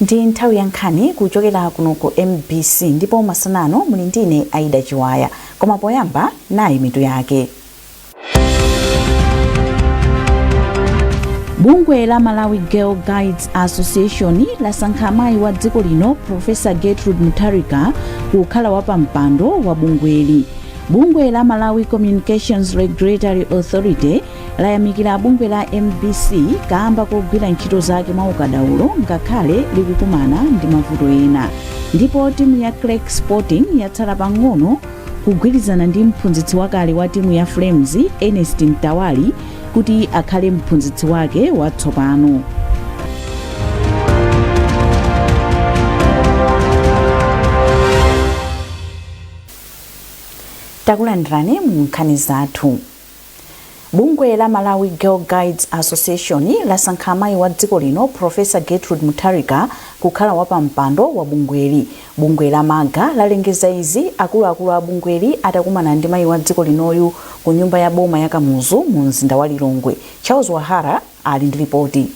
Ndi nthawi ya nkhani kuchokera kuno ku MBC ndipo masana ano muli ndine Aida Chiwaya. Koma poyamba nayi mitu yake. Bungwe la Malawi Girl Guides Association lasankha mayi wa dziko lino Professor Gertrude Mutharika kukhala wapampando wa bungweli. Bungwe la Malawi Communications Regulatory Authority layamikira bungwe la MBC kamba kogwira ntchito zake mwa ukadaulo ngakhale likukumana ndi mavuto ena. Ndipo timu ya Creck Sporting yatsala pang'ono kugwirizana ndi mphunzitsi wakale wa timu ya Flames Ernest Mtawali kuti akhale mphunzitsi wake watsopano. Takulandirani mu nkhani zathu. Bungwe la Malawi Girl Guides Association lasankha mayi wa dziko lino Professor Gertrude Mutharika kukhala wapampando wa bungweli. Bungwe la MAGA lalengeza izi akuluakulu a bungweli atakumana ndi mayi wa dziko linoyu ku nyumba ya boma ya Kamuzu mu mzinda wa Lilongwe. Charles Wahara ali ndi ripoti.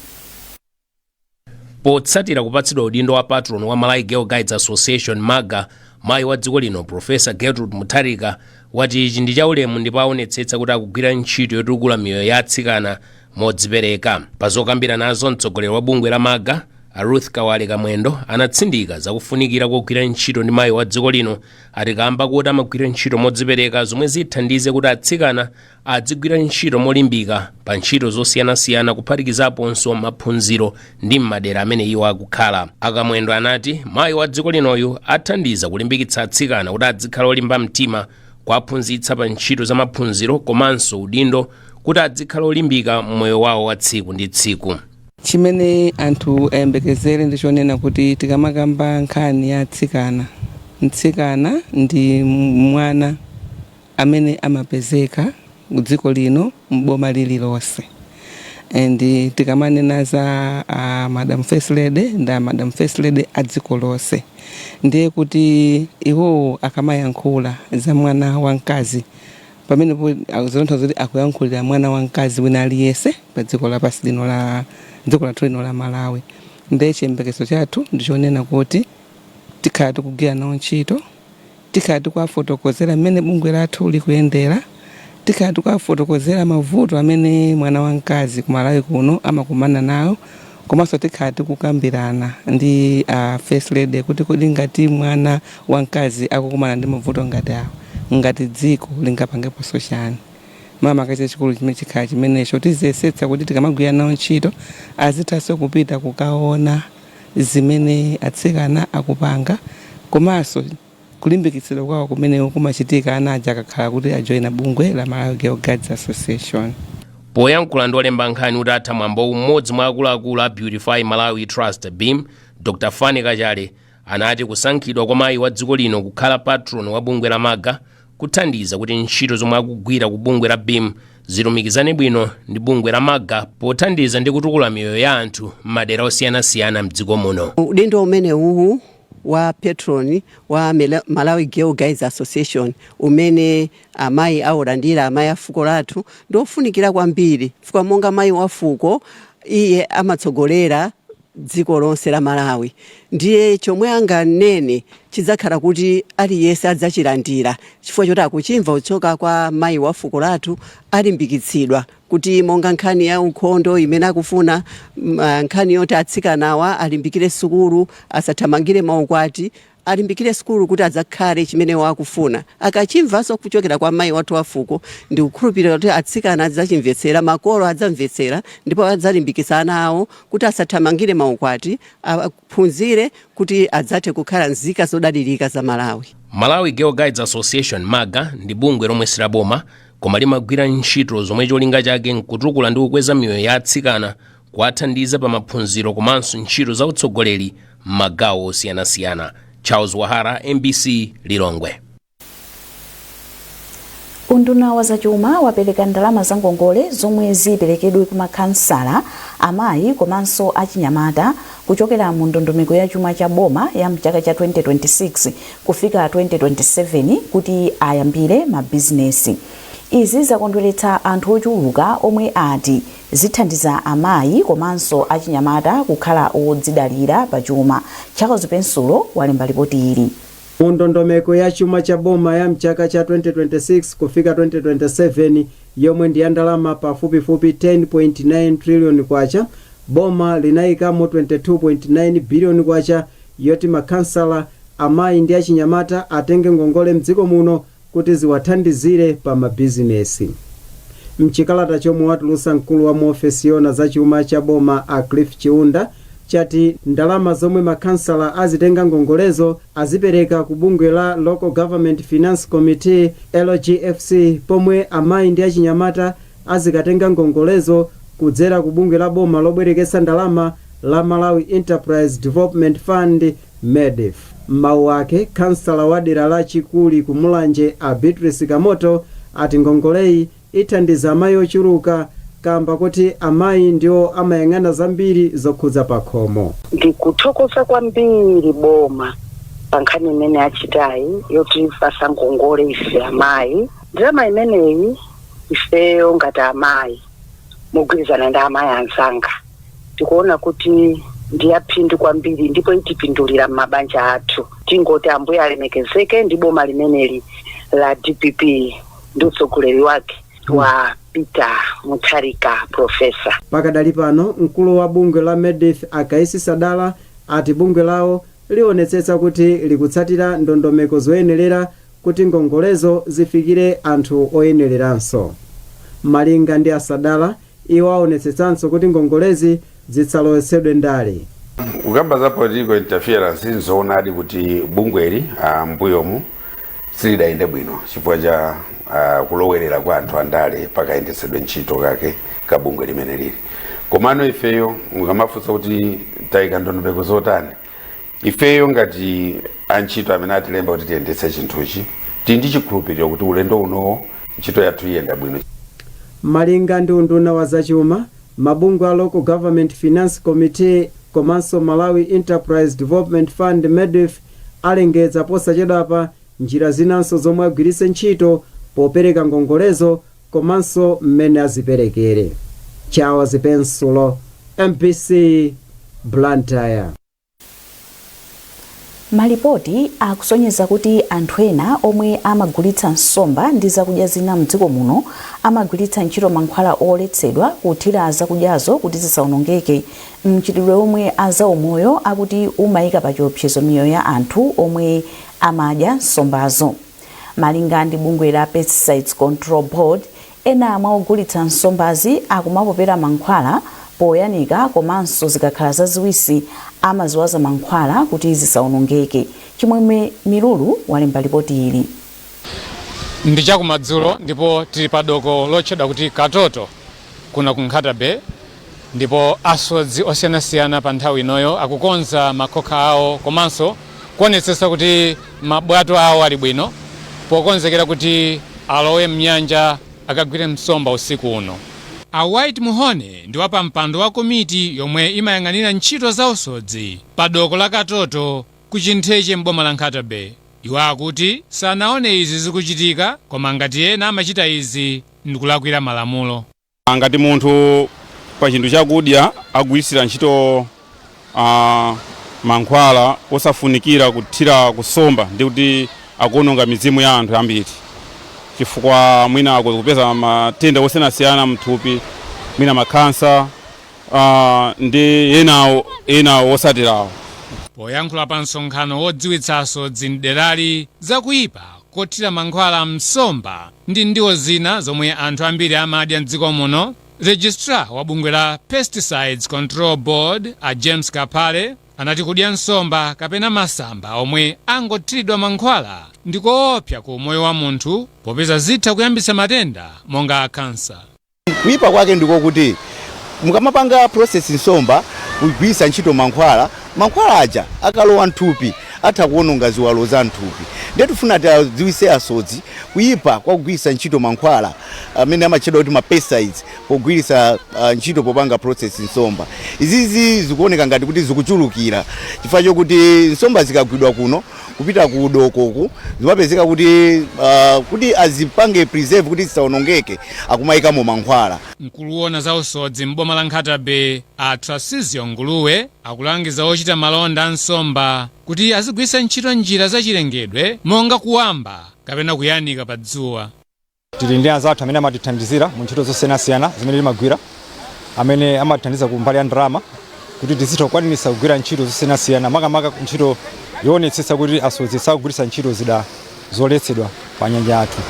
Potsatira kupatsidwa udindo wa patron wa Malawi Girl Guides Association MAGA, mayi wa dziko lino Professor Gertrude Mutharika wati ichi ndi chaulemu ndipo aonetsetsa kuti akugwira ntchito yotukula miyoyo ya atsikana modzipereka. Pa zokambiranazo, mtsogoleri wa bungwe la MAGA a Ruth Kawale Kamwendo anatsindika zakufunikira kogwira ntchito ndi mayi wa dziko lino, ati kamba kuti amagwira ntchito modzipereka zomwe zithandize kuti atsikana adzigwira ntchito molimbika pa ntchito zosiyanasiyana kuphatikizaponso maphunziro ndi m'madera amene iwo akukhala. Akamwendo anati mayi wa dziko linoyu athandiza kulimbikitsa atsikana kuti adzikhala olimba mtima, kuwaphunzitsa pa ntchito za maphunziro komanso udindo kuti adzikhala olimbika m'moyo wawo wa tsiku ndi tsiku. Chimene anthu ayembekezere ndi chonena kuti tikamakamba nkhani ya atsikana, mtsikana ndi mwana amene amapezeka dziko lino mboma lililonse, and tikamanena za Madam First Lady, ndi a Madam First Lady a dziko lonse. Ndiye kuti iwowo akamayankhula za mwana wamkazi, pamenepo zotanthauza kuti akuyankhulira mwana wamkazi wina aliyense pa dziko lapansi lino, la dziko lathu lino la Malawi. Ndiye chiyembekezo chathu ndichonena kuti tikhala tikugwira nawo ntchito, tikhala tikuwafotokozera mmene bungwe lathu likuyendera, tikhala tikuwafotokozera mavuto amene mwana wamkazi ku Malawi kuno amakumana nawo, komanso tikhala tikukambirana ndi First Lady kuti kodi ngati mwana wamkazi akukumana ndi mavuto ngati awa, ngati dziko lingapangeponso chani? Makamaka chachikulu chimene chikhala chimenecho, tiziyesetsa kuti tikamagwira nawo ntchito azithanso kupita kukaona zimene atsikana akupanga, komanso kulimbikitsidwa kwawo kumene kumachitika ana aja akakhala kuti ajoyina bungwe la Malawi Girl Guides Association. Poyankhula ndi olemba nkhani utatha mwambowu, mmodzi mwa akuluakulu a Beautify Malawi Trust BIM, Dr Fani Kachale, anati kusankhidwa kwa mayi wa dziko lino kukhala patron wa bungwe la MAGA kuthandiza kuti ntchito zomwe akugwira ku bungwe la BIM zilumikizane bwino ndi bungwe la MAGA pothandiza ndi kutukula miyoyo ya anthu m'madera osiyanasiyana mdziko muno. Udindo umene uwu wa patron wa Malawi Girl Guides Association umene amayi aulandira, amayi a fuko lathu, ndiofunikira kwambiri chifukwa monga mayi wa fuko iye amatsogolera dziko lonse la Malawi. Ndiye chomwe anganene chidzakhala kuti aliyense adzachilandira chifukwa choti akuchimva kuchoka kwa mayi wa fuko lathu. Alimbikitsidwa kuti monga nkhani ya ukhondo imene akufuna, nkhani yoti atsikanawa alimbikire sukulu, asathamangire maukwati, alimbikire sukulu kuti adzakhale chimene akufuna. Akachimvanso kuchokera kwa mayi wathu wa fuko, ndikukhulupirira kuti atsikana adzachimvetsera, makolo adzamvetsera ndipo adzalimbikitsa ana awo kuti asathamangire maukwati, aphunzire kuti adzathe kukhala nzika zodalirika za Malawi. Malawi Girl Guides Association MAGA ndi bungwe lomwe silaboma koma limagwira ntchito zomwe cholinga chake nkutukula ndi kukweza miyoyo ya atsikana, kuwathandiza pa maphunziro komanso ntchito za utsogoleri m'magawo osiyanasiyana. Charles Wahara, MBC, Lilongwe. Unduna wa zachuma wapereka ndalama za ngongole zomwe ziperekedwe ku makhansala amayi komanso achinyamata kuchokera mu ndondomeko ya chuma cha boma ya mchaka cha 2026 kufika 2027 kuti ayambire mabizinesi. Izi zakondweretsa anthu ochuluka omwe ati zithandiza amayi komanso achinyamata kukhala odzidalira pachuma. Charles Pensulo walemba ripoti ili. Mu ndondomeko ya chuma cha boma ya mchaka cha 2026 kufika 2027, yomwe ndi ya ndalama pafupifupi 10.9 trillion kwacha, boma linayikamo 22.9 billion kwacha yoti makhansala, amayi ndi achinyamata atenge ngongole mdziko muno kuti ziwathandizire pa mabizinesi. Mchikalata chomwe watulutsa mkulu wa muofesi yona za chuma cha boma, a Cliff Chiunda, chati ndalama zomwe makhansala azitenga ngongolezo azipereka ku bungwe la Local Government Finance Committee, LGFC, pomwe amayi ndi achinyamata azikatenga ngongolezo kudzera ku bungwe la boma lobwereketsa ndalama la Malawi Enterprise Development Fund, MEDF. M'mawu ake, kansala wa dera la Chikuli ku Mulanje, a Beatrice Kamoto, ati ngongoleyi ithandiza amayi ochuluka kamba kuti amayi ndiwo amayang'ana zambiri zokhudza pakhomo. Ndikuthokoza kwambiri boma pa nkhani imene achitayi yotipasa ngongole ife amayi. Ndalama imeneyi, ifeyo ngati amayi mogwirizana ndi amayi anzanga, tikuona kuti ndiyaphindu kwambiri ndipo itipindulira m'mabanja athu. Tingoti Ambuye alemekezeke ndi boma limeneli la DPP ndi utsogoleri wake wa Peter Mutharika, Professor. Pakadali pano, mkulu wa bungwe la MEDF, Akaisi Sadala, ati bungwe lawo lionetsetsa kuti likutsatira ndondomeko zoyenerera kuti ngongolezo zifikire anthu oyenereranso. Malinga ndi Asadala, iwo aonetsetsanso kuti ngongolezi zitsalowetsedwe ndale. Kukamba za political interference, nzoonadi kuti bungweli mbuyomu silidayende bwino chifukwa cha kulowerera kwa anthu andale pakayendetsedwe ntchito kake ka bungwe limene lili. Komano ifeyo, mukamafunsa kuti tayika ndondomeko zotani, ifeyo ngati antchito amene atilemba kuti tiyendetse chinthuchi, tili ndi chikhulupiriro kuti ulendo unowo ntchito yathu iyenda bwino. Malinga ndi unduna wa zachuma, mabungwe a Local Government Finance Committee komanso Malawi Enterprise Development Fund, MEDF, alengeza posachedwapa njira zinanso zomwe agwiritse ntchito popereka ngongolezo komanso mmene aziperekere. Chawa Zipensulo, MBC, Blantyre. Malipoti akusonyeza kuti anthu ena omwe amagulitsa nsomba ndi zakudya zina mdziko muno amagwiritsa ntchito mankhwala oletsedwa kuthira zakudyazo kuti zisawonongeke, mchitidwe omwe azaumoyo akuti umayika pa chiopsezo miyoyo ya anthu omwe amadya nsombazo. Malinga ndi bungwe la Pesticides Control Board, ena mwa ogulitsa nsombazi akumapopera mankhwala poyanika, komanso zikakhala zaziwisi amaziwaza mankhwala kuti zisawonongeke. Chimwemwe Milulu walemba ripoti ili. Ndi chakumadzulo ndipo tili pa doko lotchedwa kuti Katoto kuno ku Nkhata Bay, ndipo asodzi osiyanasiyana pa nthawi inoyo akukonza makhoka awo komanso kuonetsetsa kuti mabwato awo ali bwino pokonzekera kuti alowe mnyanja akagwire nsomba usiku uno. A White Muhone ndi wapampando wa komiti yomwe imayang'anira ntchito za usodzi pa doko la Katoto ku Chintheche mboma la Nkhata Bay. Iwo akuti sanaone izi zikuchitika, koma ngati ena amachita izi ndikulakwira malamulo. Ngati munthu pa chinthu chakudya agwirisira ntchito mankhwala osafunikira kuthira kusomba, ndi kuti akuononga mizimu ya anthu ambiri, chifukwa mwina akupeza matenda osiyanasiyana mthupi, mwina makhansa ndi enawo enawo osatirawo. Poyankhula pa msonkhano wodziwitsa asodzi mderali zakuyipa kothira mankhwala msomba ndi ndiwo zina zomwe anthu ambiri amadya mdziko muno, registrar wa bungwe la Pesticides Control Board, a James Kapale, anati kudya nsomba kapena masamba omwe angothiridwa mankhwala ndikoopsa ku moyo wa munthu, popeza zitha kuyambitsa matenda monga akhansa. Kuyipa kwake ndikokuti mukamapanga process nsomba kugwiritsa ntchito mankhwala, mankhwala aja akalowa mthupi atha kuwononga ziwalo za mthupi. Ndiye tifuna tiadziwise asodzi kuyipa kwa kugwiritsa ntchito mankhwala amene amatchedwa kuti ma pesticides pogwiritsa ntchito popanga process nsomba. Izizi zikuoneka ngati kuti zikuchulukira chifukwa chokuti nsomba zikagwidwa kuno kupita ku dokoku zimapezeka kuti azipange preserve kuti zisawonongeke, akumayikamo mankhwala. Mkulu woona za usodzi m'boma la Nkhata Bay, a Trasizio Nguluwe, akulangiza ochita malonda a nsomba kuti azigwiritsa ntchito njira zachilengedwe monga kuwamba kapena kuyanika pa dzuwa. Tili ndi anzathu amene amatithandizira mu ntchito zosiyanasiyana zimene timagwira, amene amatithandiza ku mbali ya ndalama kuti tizitha kukwanitsa kugwira ntchito zosiyanasiyana, makamaka ntchito yoonetsetsa kuti asodzi sakugwiritsa ntchito zida zoletsedwa pa nyanja yathu.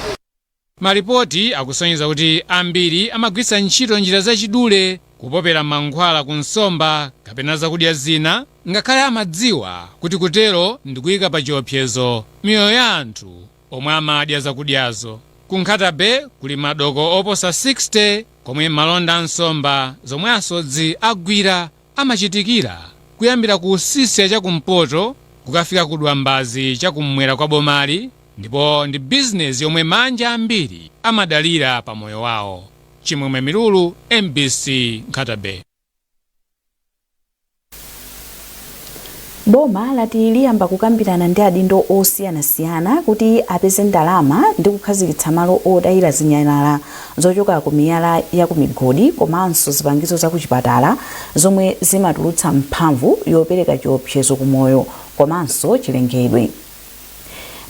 Malipoti akusonyeza kuti ambiri amagwiritsa ntchito njira zachidule kupopera mankhwala ku nsomba kapena zakudya zina, ngakhale amadziwa kuti kutero ndikuyika pa chiopsezo miyoyo ya anthu omwe amadya zakudyazo. Ku Nkhata Bay kuli madoko oposa 60 komwe malonda a nsomba zomwe asodzi agwira amachitikira, kuyambira ku Usisya chakumpoto kukafika ku Dwambazi chakummwera kwa bomali, ndipo ndi bizinesi yomwe manja ambiri amadalira pa moyo wawo. Chimwemwe Milulu, MBC, Nkhata Bay. Boma lati liyamba kukambirana ndi adindo osiyanasiyana kuti apeze ndalama ndi kukhazikitsa malo otayira zinyalala zochoka ku miyala ya ku migodi komanso zipangizo za kuchipatala zomwe zimatulutsa mphamvu yopereka chiopsezo ku moyo komanso chilengedwe.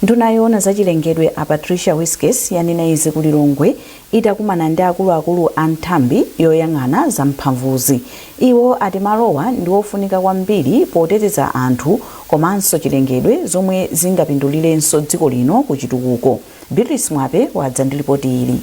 Nduna yoona za chilengedwe a Patricia Wiskes yanena izi ku Lilongwe itakumana ndi akuluakulu a nthambi yoyang'ana za mphamvuzi. Iwo ati malowa ndi ofunika kwambiri poteteza anthu komanso chilengedwe zomwe zingapindulirenso dziko lino ku chitukuko. Beatrice Mwape wadza ndi lipoti ili.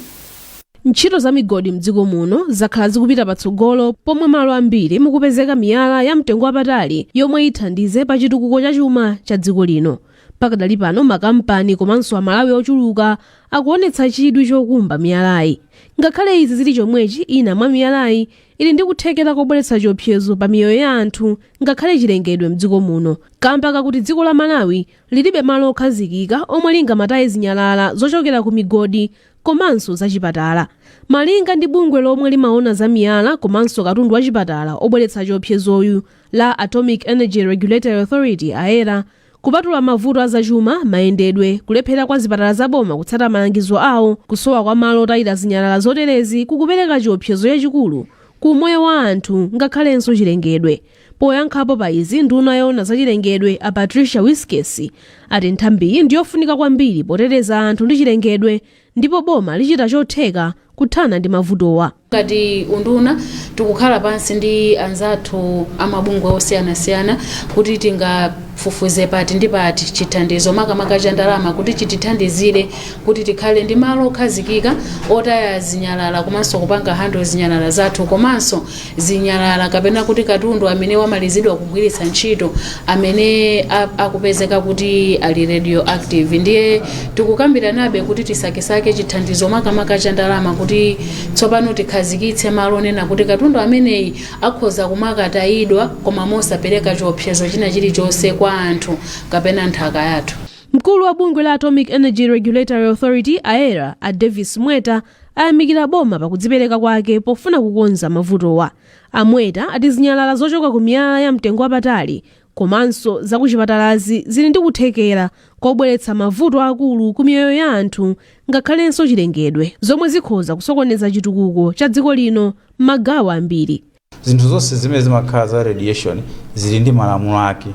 Ntchito za migodi mdziko muno zakhala zikupita patsogolo, pomwe malo ambiri mukupezeka miyala ya mtengo wapatali yomwe ithandize pa chitukuko cha chuma cha dziko lino. Pakadali pano makampani komanso Amalawi ochuluka akuonetsa chidwi chokumba miyalayi. Ngakhale izi zili chomwechi, ina mwa miyalayi ili ndi kuthekera kobweretsa chiopsezo pa miyoyo ya anthu ngakhale chilengedwe mdziko muno, kamba kakuti dziko la Malawi lilibe malo okhazikika omwe lingamataye zinyalala zochokera ku migodi komanso zachipatala. Malinga ndi bungwe lomwe limaona za miyala komanso katundu wa chipatala obweretsa chiopsezoyu la Atomic Energy Regulatory Authority, AERA, kupatula mavuto azachuma, mayendedwe, kulephera kwa zipatala zaboma kutsata malangizo awo, kusowa kwa malo otayira zinyalala zoterezi kukupereka chiopsezo chachikulu ku umoyo wa anthu ngakhalenso chilengedwe. Poyankhapo pa izi, nduna yoona zachilengedwe a Patricia Wiskes ati nthambiyi ndiyofunika kwambiri poteteza anthu ndi chilengedwe, ndipo boma lichita chotheka kuthana ndi mavutowa. Ngati unduna tikukhala pansi ndi anzathu amabungwe osiyanasiyana kuti tingafufuze pati ndi pati chithandizo, makamaka cha ndalama, kuti chitithandizire kuti tikhale ndi malo okhazikika otaya zinyalala komanso kupanga handle zinyalala zathu, komanso zinyalala kapena kuti katundu amene wamalizidwa kugwiritsa ntchito amene akupezeka kuti ali radioactive. Ndiye tikukambiranabe kuti tisakesake chithandizo, makamaka cha ndalama, kuti tsopano tikhazikitse malo onena kuti katundu ameneyi akhoza kumakatayidwa koma mosapereka chiopsezo china chilichonse kwa anthu kapena nthaka yathu. Mkulu wa bungwe la Atomic Energy Regulatory Authority, AERA, a Davis Mweta ayamikira boma pakudzipereka kwake pofuna kukonza mavutowa. A Mweta ati zinyalala zochoka ku miyala ya mtengo wapatali komanso zakuchipatalazi zili ndi kuthekera kobweretsa mavuto akulu ku miyoyo ya anthu ngakhalenso chilengedwe, zomwe zikhoza kusokoneza chitukuko cha dziko lino m'magawo ambiri. Zinthu zonse zimene zimakhala za radiation zili ndi malamulo ake.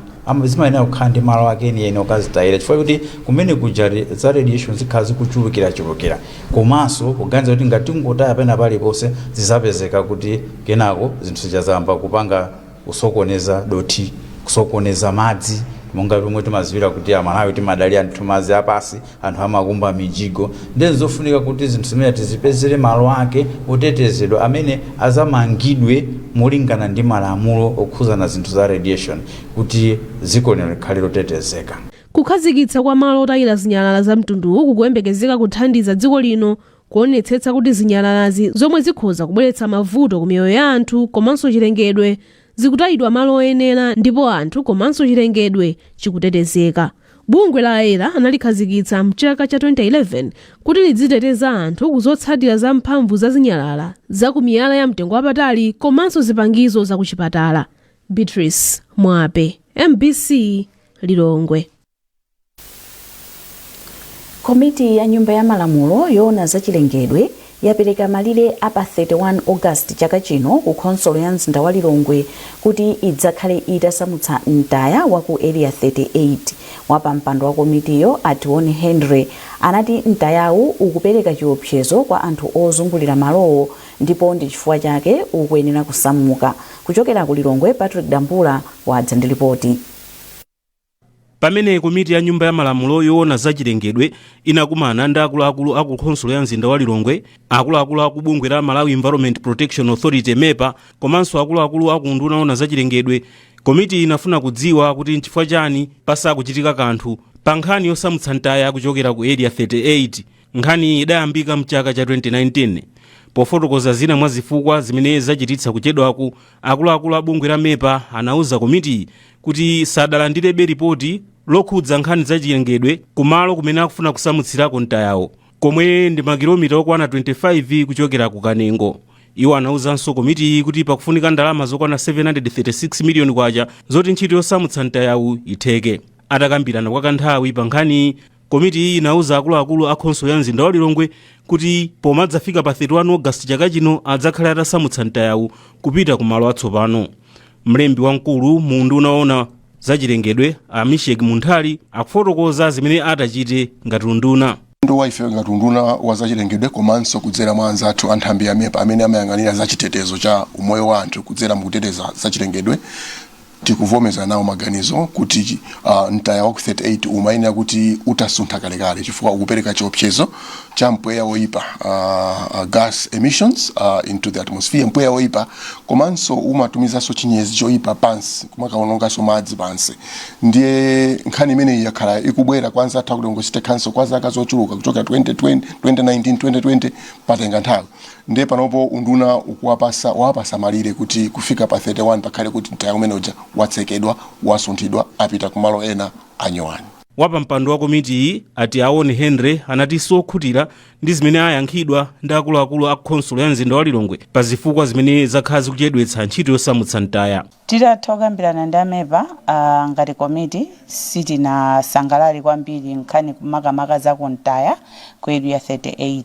Zimayenera kukhala ndi malo ake enieni okazitayira, chifukwa kuti kumene kuja za radiation zikhala zikuchulukirachulukira, komanso kuganiza kuti ngati tingotaya pena paliponse zizapezeka kuti kenako zinthu zija zayamba kupanga kusokoneza dothi, kusokoneza madzi, monga pomwe timaziwira kuti Amalawi timadalira anthu madzi apasi, anthu amakumba mijigo. Ndiye zofunika kuti zinthu zimene tizipezere malo ake otetezedwa amene azamangidwe molingana ndi malamulo okhuzana zinthu za radiation kuti dziko lino likhale lotetezeka. Kukhazikitsa kwa malo otayira zinyalala za mtunduwu kukuyembekezeka kuthandiza dziko lino kuonetsetsa kuti zinyalalazi, zomwe zikhoza kubweretsa mavuto ku miyoyo ya anthu komanso chilengedwe, zikutayidwa malo oyenera ndipo anthu komanso chilengedwe chikutetezeka. Bungwe la AERA analikhazikitsa mchaka cha 2011 kuti lidziteteza anthu kuzotsatira za mphamvu za zinyalala za ku miyala ya mtengo wapatali komanso zipangizo za kuchipatala. Beatrice Mwape, MBC, Lilongwe. Komiti ya Nyumba ya Malamulo yoona zachilengedwe yapereka malire a pa 31 August chaka chino ku khonsolo ya mzinda wa Lilongwe kuti idzakhale itasamutsa mtaya wa ku Area 38. Wapampando wa komitiyo, a Tione Henry, anati mtayawu ukupereka chiopsezo kwa anthu ozungulira malowo ndipo ndi chifukwa chake ukuyenera kusamuka. Kuchokera ku Lilongwe, Patrick Dambula wadza ndi ripoti. Pamene komiti ya Nyumba ya Malamulo yoona zachilengedwe inakumana ndi akuluakulu aku khonsolo ya mzinda wa Lilongwe, akuluakulu aku bungwe la Malawi Environment Protection Authority, MEPA, komanso akuluakulu aku unduna oona zachilengedwe, komiti inafuna kudziwa kuti nchifukwa chani pasakuchitika kanthu pa nkhani yosamutsa mtaya kuchokera ku Area 38. Nkhani idayambika mchaka cha 2019. Pofotokoza zina mwa zifukwa zimene zachititsa kuchedwaku, akuluakulu a bungwe la MEPA anauza komiti kuti sadalandirebe ripoti lokhudza nkhani zachilengedwe kumalo kumene akufuna kusamutsirako mtayawo, komwe ndi makilomita okwana 25 kuchokera ku Kanengo. Iwo anauzanso komitiyi kuti pakufunika ndalama zokwana 736 miliyoni kwacha zoti ntchito yosamutsa mtayawu itheke. Atakambirana kwa kanthawi pa nkhaniyi, komiti iyi inauza akuluakulu a khonsolo ya mzinda wa Lilongwe kuti pomadzafika pa 31 August chaka chino adzakhale atasamutsa mtayawu kupita ku malo atsopano. Mlembi wamkulu mu unduna oona zachilengedwe, a Mishek Munthali, akufotokoza zimene atachite ngati unduna. Ndo wa ife ngati unduna wa zachilengedwe, komanso kudzera mwa anzathu a nthambi ya MEPA amene amayang'anira zachitetezo cha umoyo wa anthu kudzera mukuteteza zachilengedwe, tikuvomeza nawo maganizo kuti mtaya wa ku 38 umayenera kuti utasuntha kalekale, chifukwa ukupereka chiopsezo cha mpweya woyipa, gas emissions into the atmosphere, mpweya woyipa, komanso umatumizanso chinyezi choyipa pansi, kumakaononganso madzi pansi. Ndiye nkhani imeneyi yakhala ikubwera kwa anzathu aku Lilongwe City Council kwa zaka zochuluka, kuchokera 2020, 2019, 2020, patenga nthawi. Ndiye panopo unduna ukuwapasa wapasa malire kuti kufika pa 31 pakhale kuti mtaya umene uja watsekedwa, wasunthidwa, apita kumalo ena anyowani. Wapampando wa komitiyi, a Tiaone Henry, anati sokhutira ndi zimene ayankhidwa ndi akuluakulu a khonsolo ya mzinda wa Lilongwe pa zifukwa zimene zakhala zikuchedwetsa ntchito yosamutsa mtaya. Titatha kukambirana ndi a MEPA, ngati komiti sitinasangalale kwambiri nkhani makamaka za kumtaya ku Area 38.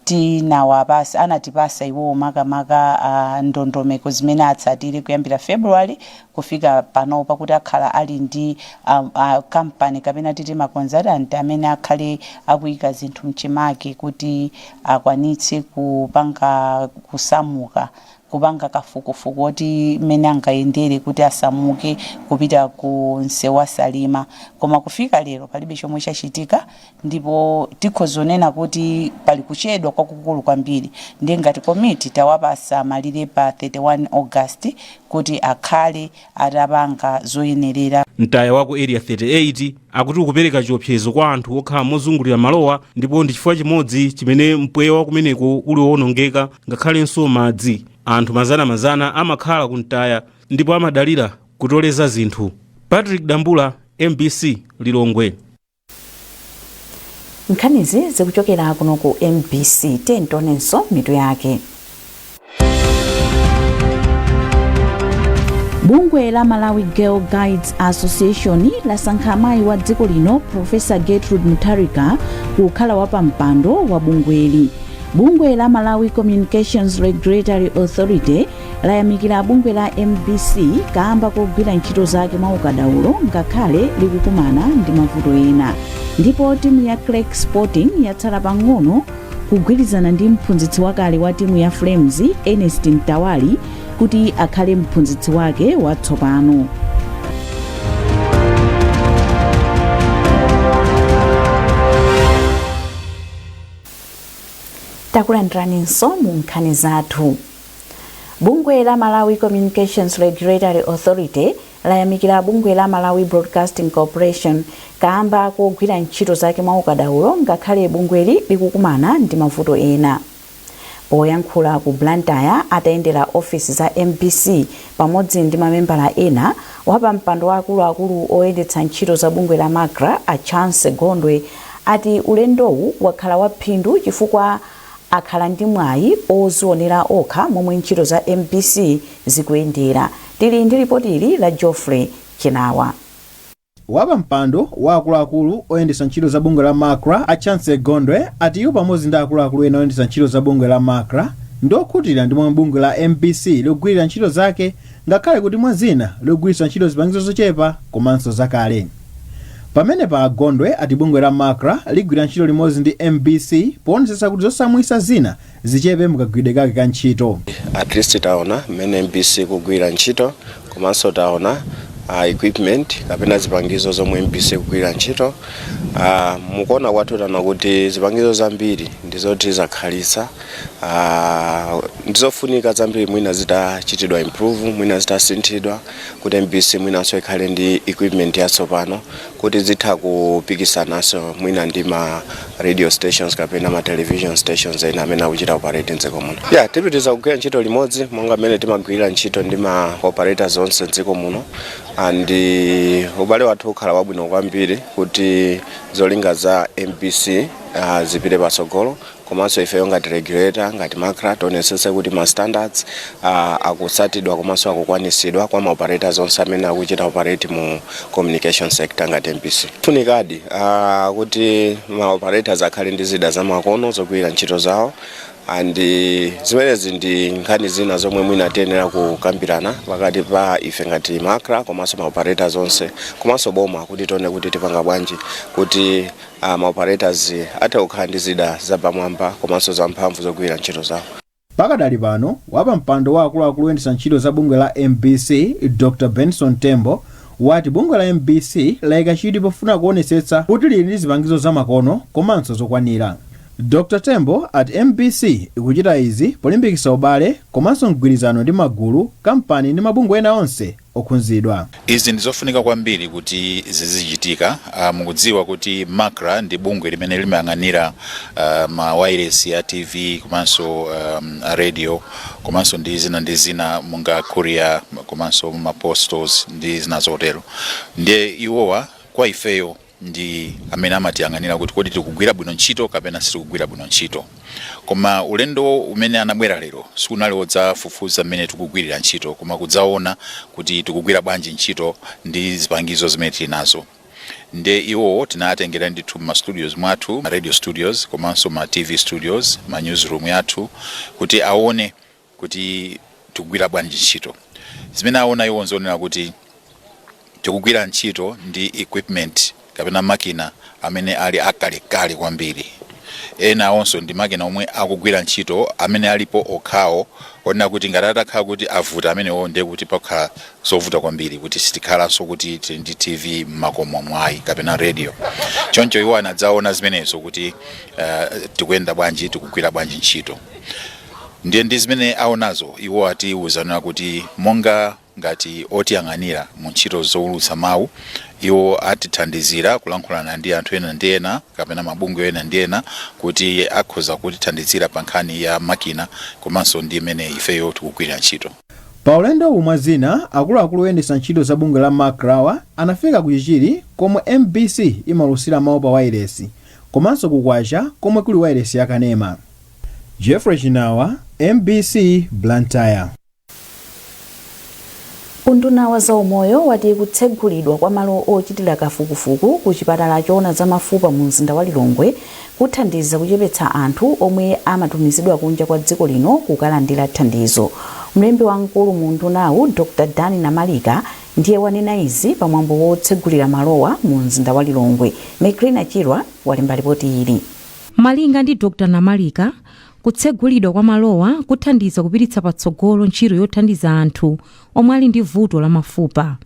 Tinawapasa, anatipasa iwowo makamaka ndondomeko zimene atsatire kuyambira February kufika panopa, kuti akhala ali ndi kampani kapena titi ma consultant amene akhale akuyika zinthu mchimake kuti akwanitse kupanga kusamuka, kupanga kafukufuku oti mmene angayendere kuti asamuke kupita ku msewu wa Salima. Koma kufika lero palibe chomwe chachitika, ndipo tikhoza kunena kuti pali kuchedwa kwakukulu kwambiri. Ndiye ngati komiti tawapasa malire pa 31 August kuti akhale atapanga zoyenerera. Mtaya wa ku Area 38 akuti ukupereka chiopsezo kwa anthu okhala mozungulira malowa, ndipo ndi chifukwa chimodzi chimene mpweya wa kumeneko uli wowonongeka, ngakhalenso madzi. Anthu mazanamazana amakhala ku mtaya ndipo amadalira kutoleza zinthu. Patrick Dambula, MBC, Lilongwe. Nkhanizi zikuchokera kuno ku MBC. Tionenso mitu yake. Bungwe la Malawi Girl Guides Association lasankha mayi wa dziko lino, Profesa Gertrude Mutharika, kukhala wapampando wa bungweli. Bungwe la Malawi Communications Regulatory Authority layamikira bungwe la MBC kamba kogwira ntchito zake mwa ukadaulo ngakhale likukumana ndi mavuto ena. Ndipo timu ya Creck Sporting yatsala pang'ono kugwirizana ndi mphunzitsi wakale wa timu ya Flames, Ernest Mtawali, kuti akhale mphunzitsi wake watsopano. Takulandiraninso mu nkhani zathu. Bungwe la Malawi Communications Regulatory Authority layamikira bungwe la Malawi Broadcasting Corporation kamba kogwira ntchito zake mwa ukadaulo ngakhale bungweli likukumana ndi mavuto ena. Poyankhula ku Blantyre atayendera ofesi za MBC pamodzi ndi mamembala ena, Wapampando wa akuluakulu oyendetsa ntchito za bungwe la MACRA, a Chance Gondwe, ati ulendowu wakhala waphindu chifukwa akhala ndi mwayi ozionera okha momwe ntchito za MBC zikuyendera. Tili ndi ripoti la Geoffrey Chinawa. Wapampando wa akuluakulu oyendetsa ntchito za bungwe la MACRA, a Chance Gondwe, ati iwo pamodzi ndi akuluakulu ena oyendetsa ntchito za bungwe la MACRA ndi okhutira ndi momwe bungwe la MBC likugwirira ntchito zake, ngakhale kuti mwa zina likugwiritsa ntchito zipangizo zochepa komanso zakale. Pamenepa Gondwe ati bungwe la MACRA ligwira ntchito limodzi ndi MBC poonetsetsa kuti zosamwisa zina zichepe mukagwiridwe kake ka ntchito. At least taona mmene MBC kugwira ntchito, komanso taona equipment kapena zipangizo zomwe MBC kugwira ntchito. Mukuona kwathu taona kuti zipangizo zambiri ndizoti zakhalitsa, ndizofunika zambiri mwina zitachitidwa improve, mwina zitasinthidwa kuti MBC mwinanso ikhale ndi equipment yatsopano kuti zitha kupikisananso mwina ndi ma radio stations kapena ma television stations ena amene akuchita operate mdziko muno. Yeah, tipitiriza kugwira ntchito limodzi monga mmene timagwirira ntchito ndi ma operators onse mdziko muno, and ubale wathu ukhala wabwino kwambiri kuti zolinga za MBC zipite patsogolo. Komanso ifeyo ngati regulator, ngati MACRA, tionetsetse kuti ma standards akutsatidwa komanso akukwanisidwa kwa ma operators onse amene akuchita operate mu communication sector ngati MBC. Funikadi kuti ma operators akhale ndi zida zamakono zogwirira ntchito zawo, and zimenezi ndi nkhani zina zomwe mwina tiyenera kukambirana pakati pa ife ngati MACRA komanso ma operators onse komanso boma, kuti tione kuti tipanga bwanji kuti ma operators athe kukhala ndi zida zapamwamba komanso zamphamvu zogwirira ntchito zawo. Pakadali pano, wapampando wa akuluakulu oyendetsa ntchito za bungwe la MBC, Dr Benson Tembo, wati bungwe la MBC layika chidwi pofuna kuonetsetsa kuti lili ndi zipangizo zamakono komanso zokwanira. Dr Tembo ati MBC ikuchita izi polimbikitsa ubale komanso mgwirizano ndi magulu, kampani ndi mabungwe ena onse okhuzidwa. Izi ndizofunika kwambiri kuti zizichitika. Mukudziwa kuti MACRA ndi bungwe limene limayang'anira ma wireless ya TV komanso radio komanso ndi zina ndi zina monga courier komanso ma postals ndi zina zotero. Ndiye iwowa kwa ifeyo ndi amene amatiyang'anira kuti kodi tikugwira bwino ntchito kapena sitikugwira bwino ntchito. Koma ulendo umene anabwera lero sikunali wodzafufuza mmene tikugwirira ntchito, koma kudzaona kuti tikugwira bwanji ntchito ndi zipangizo zimene tili nazo. Nde iwo tinatengera ndithu ma studios mwathu, ma radio studios komanso ma TV studios, ma newsroom yathu, kuti aone kuti tikugwira bwanji ntchito. Zimene aona iwo nzonena kuti tikugwira ntchito ndi equipment kapena makina amene ali akalekale kwambiri. Ena awonso ndi makina omwe akugwira ntchito amene alipo okhawo, onena kuti ngati atakhala kuti avuta amenewo, ndiye kuti pakhala zovuta kwambiri kuti sitikhalanso kuti tili ndi TV mmakomo mwayi kapena radio. Choncho iwo anadzaona zimenezo kuti tikuyenda bwanji, tikugwira bwanji ntchito. Ndiye ndi zimene aonazo, iwo atiwuzana kuti monga ngati otiyang'anira mu ntchito zowulutsa mawu, iwo atithandizira kulankhulana ndi anthu ena ndi ena kapena mabungwe ena ndi ena kuti akhoza kutithandizira pa nkhani ya makina komanso ndi imene ifeyo tikugwirira ntchito. Pa ulendo mwa zina, akuluakulu oyendetsa ntchito za bungwe la MACRA anafika ku Chichiri komwe MBC imaulutsira mawu pa wailesi, komanso ku Kwacha komwe kuli wailesi yakanema. Jeffrey Chinawa, MBC, Blantyre. Unduna wa zaumoyo wati kutsegulidwa kwa malo ochitira kafukufuku ku chipatala choona zamafupa mu mzinda wa Lilongwe kuthandiza kuchepetsa anthu omwe amatumizidwa kunja kwa dziko lino kukalandira thandizo. Mlembi wamkulu mu undunawu, Dr Dan Namalika, ndiye wanena izi pamwambo wotsegulira malowa mu mzinda wa Lilongwe. Mekrina Chirwa walemba ripoti ili. Malinga ndi Dr Namalika, kutsegulidwa kwa malowa kuthandiza kupititsa patsogolo ntchito yothandiza anthu omwe ali ndi vuto la mafupa.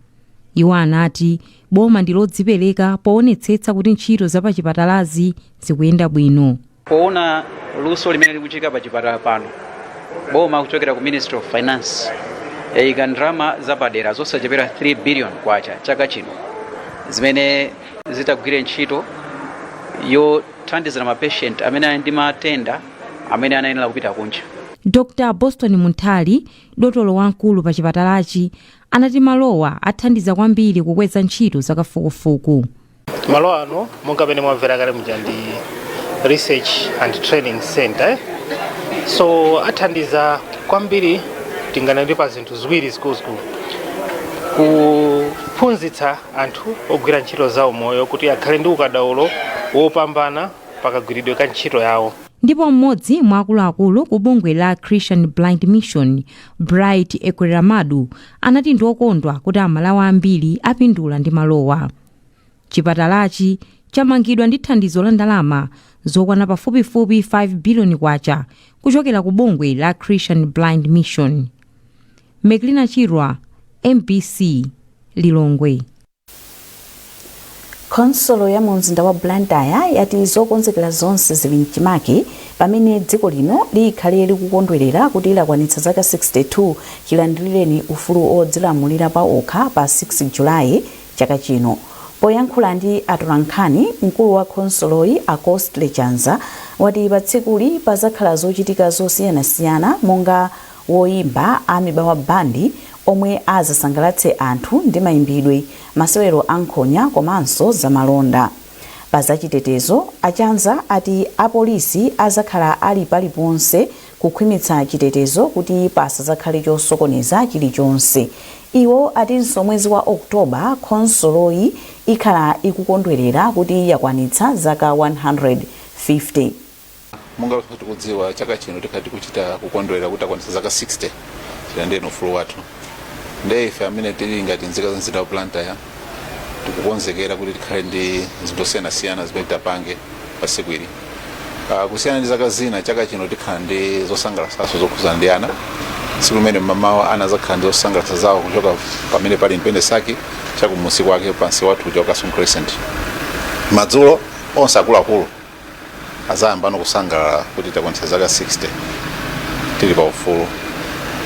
Iwo anati boma ndi lodzipereka poonetsetsa kuti ntchito zapachipatalazi zikuyenda bwino. Poona luso limene likuchitika pa chipatala pano, boma kuchokera ku Ministry of Finance yayika ndalama zapadera zosachepera 3 billion kwacha chaka chino zimene zitagwire ntchito yothandizira mapatient amene ali ndi matenda amene anayenera kupita kunja. Dr Boston Munthali, dotolo wamkulu pa chipatalachi, anati malowa athandiza kwambiri kukweza ntchito zakafukufuku. Malo ano, monga pene mwamvera kale muja, ndi research and training center, eh? So athandiza kwambiri, tinganene, pa zinthu ziwiri zikuluzikulu: kuphunzitsa anthu ogwira ntchito za umoyo kuti akhale ndi ukadaulo wopambana pakagwiridwe ka ntchito yawo. Ndipo mmodzi mwa akuluakulu ku bungwe la Christian Blind Mission, Bright Ekweramadu, anati ndi okondwa kuti Amalawi ambiri apindula ndi malowa. Chipatalachi chamangidwa ndi thandizo la ndalama zokwana pafupifupi 5 biliyoni kwacha kuchokera ku bungwe la Christian Blind Mission. Meklina Chirwa, MBC, Lilongwe. Khonsolo ya mu mzinda wa Blantyre yati zokonzekera zonse zili mchimake pamene dziko lino likhale likukondwerera kuti lakwanitsa zaka 62 chilandirireni ufulu odzilamulira pa okha pa 6 Julayi chaka chino. Poyankhula ndi atolankhani, mkulu wa khonsoloyi, a Costly Chanza, wati pa tsikuli pazakhala zochitika zosiyanasiyana, monga woyimba a Mibawa Band omwe azasangalatse anthu ndi mayimbidwe, masewero ankhonya komanso zamalonda. Pa zachitetezo, Achanza ati apolisi azakhala ali paliponse kukhwimitsa chitetezo kuti pasazakhale chosokoneza chilichonse. Iwo atinso mwezi wa Oktoba khonsoloyi ikhala ikukondwerera kuti yakwanitsa zaka 150. Monga tikudziwa, chaka chino tikhala tikuchita kukondwerera kuti akwanitsa zaka 60 chilandire ufulu wathu. Ndiye ife amene tili ngati nzika za mzinda wa Blantyre tikukonzekera kuti tikhale ndi zinthu zosiyanasiyana zimene titapange pa tsiku ili. Kusiyana ndi zaka zina, chaka chino tikhala ndi zosangalatsanso zokhuzana ndi ana. Tsiku limene mmamawa ana azakhala ndi zosangalatsa zawo kuchoka pamene pali Independence Arch chakumusi kwake pansi wathu cha Kasungu Crescent. Madzulo onse akuluakulu azayambano kusangalala kuti takwanitsa zaka 60 tili pa ufulu.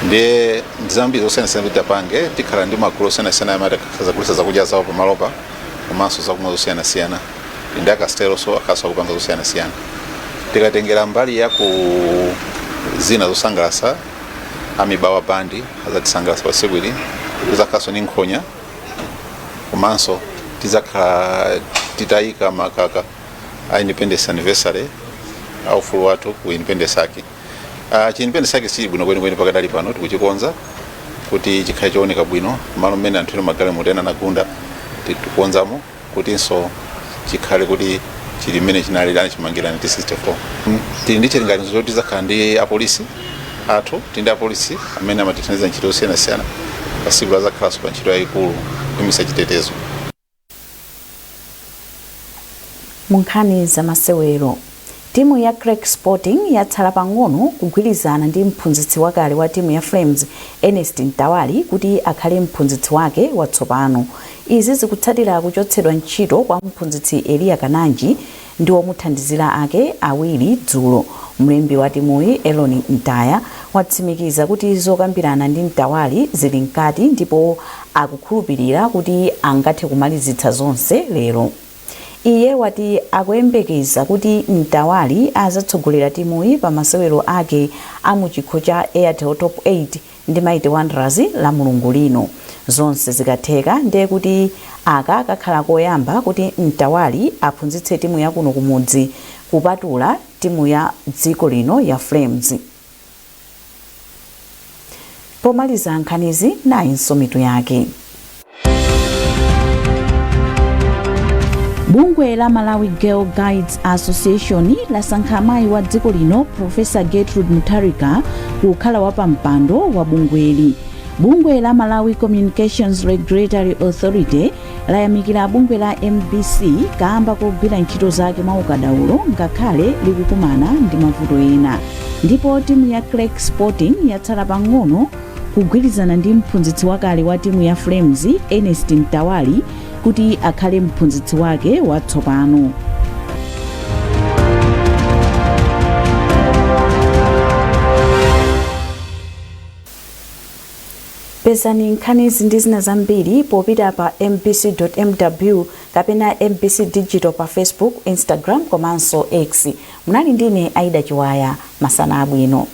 Ndiye ndizambiri zosiyanasiyana kuti tapange. Tikhala ndi magulu osiyanasiyana amene azagulitsa zakudya zawo pamalopa komanso zakumwa zosiyanasiyana, ndi akasteroso akhaso akupanga zosiyanasiyana. Tikatengera mbali ya ku zina zosangalatsa, Amibawa Band azatisangalatsa pa tsiku ili. Tizakhalanso ndi nkhonya, komanso tizakhala titayika makaka a independence anniversary a ufulu wathu ku Independence Arch. Chi Independence Arch chili bwino kwenikweni pakadali pano, tikuchikonza kuti chikhale chooneka bwino. Malo mmene anthu ena magalimoto ena anagunda, tikukonzamo kutinso chikhale kuti chili mmene chinali anachimangira 1964. Tili ndi chilinganizo choti tizakhala ndi apolisi athu. Tili ndi apolisi amene amatithandiza ntchito zosiyanasiyana. Pasiku azakhalanso pa ntchito yayikulu kukhwimitsa chitetezo. Mu nkhani za masewero, timu ya Creck Sporting yatsala pang'ono kugwirizana ndi mphunzitsi wakale wa timu ya Flames, Ernest Mtawali, kuti akhale mphunzitsi wake watsopano. Izi zikutsatira kuchotsedwa ntchito kwa mphunzitsi Eliya Kananji ndi omuthandizira ake awiri dzulo. Mlembi wa timuyi, Elon Mtaya, watsimikiza kuti zokambirana ndi Mtawali zili mkati ndipo akukhulupirira kuti angathe kumalizitsa zonse lero. Iye wati akuyembekeza kuti Mtawali azatsogolera timuyi pa masewero ake a mu chikho cha Airtel Top 8 ndi Mighty Wanderers la Mulungu lino. Zonse zikatheka, ndiye kuti aka kakhala koyamba kuti Mtawali aphunzitse timu yakuno kumudzi kupatula timu ya dziko lino ya Flames. Pomaliza nkhanizi, nayinso mitu yake. Bungwe la Malawi Girl Guides Association lasankha amayi wa dziko lino, Profesa Gertrude Mutharika, kukhala wapampando wa bungweli. Bungwe la Malawi Communications Regulatory Authority layamikira bungwe la MBC kamba kogwira ntchito zake mwa ukadaulo ngakhale likukumana ndi mavuto ena. Ndipo timu ya Creck Sporting yatsala pang'ono kugwirizana ndi mphunzitsi wakale wa timu ya Flames, Ernest Mtawali, kuti akhale mphunzitsi wake watsopano. Pezani nkhanizi ndi zina zambiri popita pa mbc.mw kapena MBC Digital pa Facebook, Instagram komanso X. Munali ndine Aida Chiwaya. Masana abwino.